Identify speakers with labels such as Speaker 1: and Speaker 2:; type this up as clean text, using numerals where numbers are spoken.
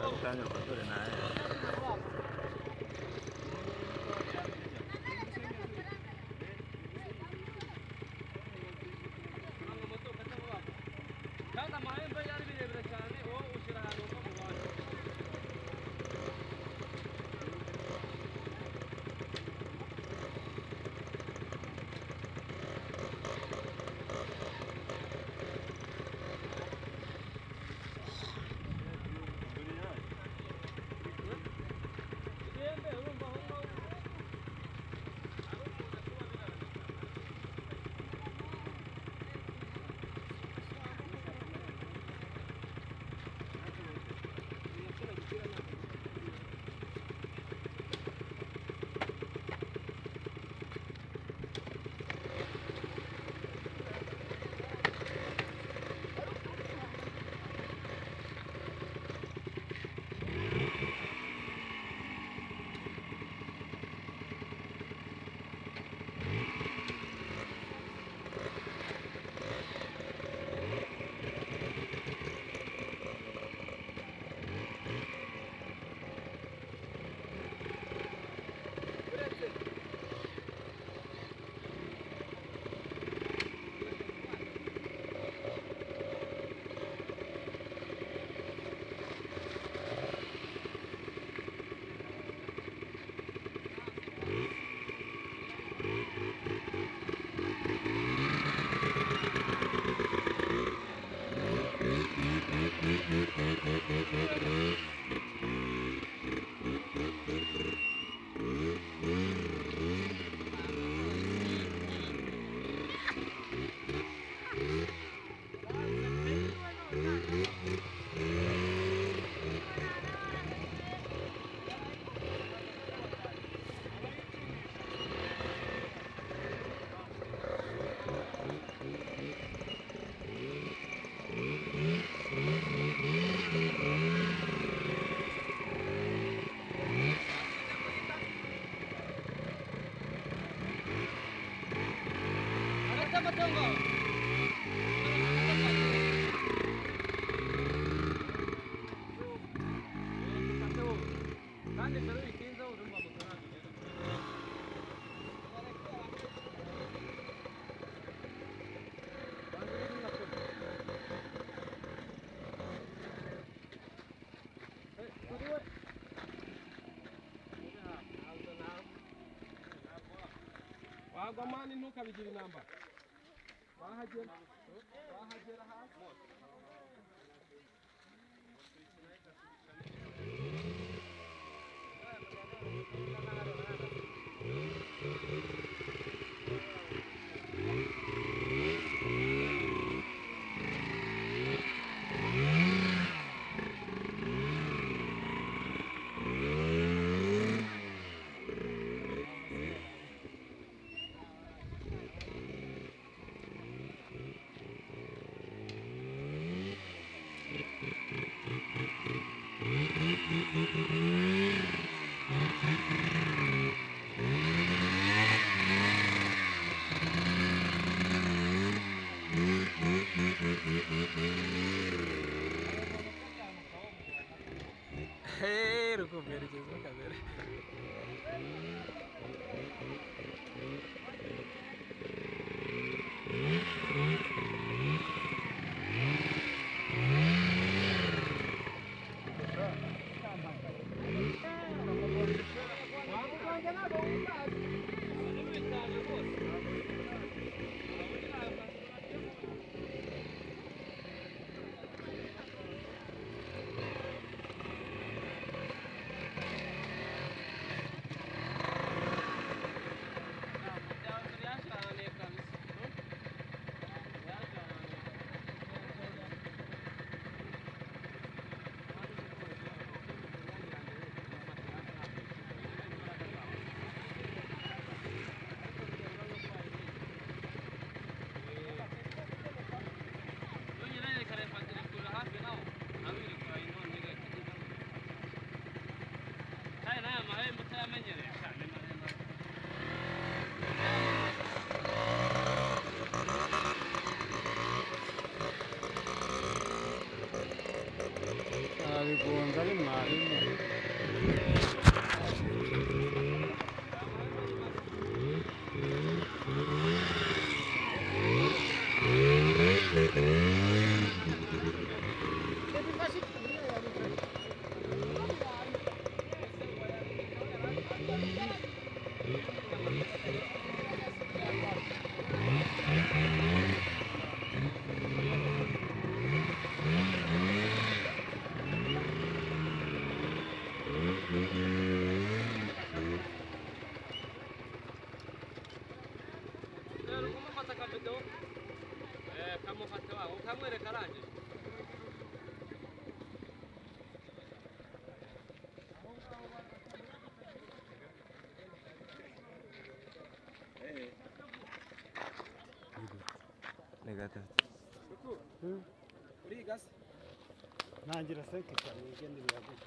Speaker 1: Gushaka dore nawe.
Speaker 2: Kandi amahembe yari birebire cyane, wowe ushyira ahantu ho mu bantu. Ihembe urumva aho ngaho. Hagati y'amatungo. Kandi mbere uyitinzeho urumva moto ntabwo igenda. Banza urebe nka kure. Kuri we.
Speaker 3: Wagwa mani, ntukabigire intambara, wahagera wahagera hasi.
Speaker 2: Rukumerekeza kamera.
Speaker 4: Abigonze.
Speaker 1: Banza ari mwarimu.
Speaker 2: Rero kumufata akavidewo, kamufata wawe ukamwereka arangije.
Speaker 4: Ni gatatu.
Speaker 3: Uriga se?
Speaker 1: Ntangira 5 cyane igenda biraguye.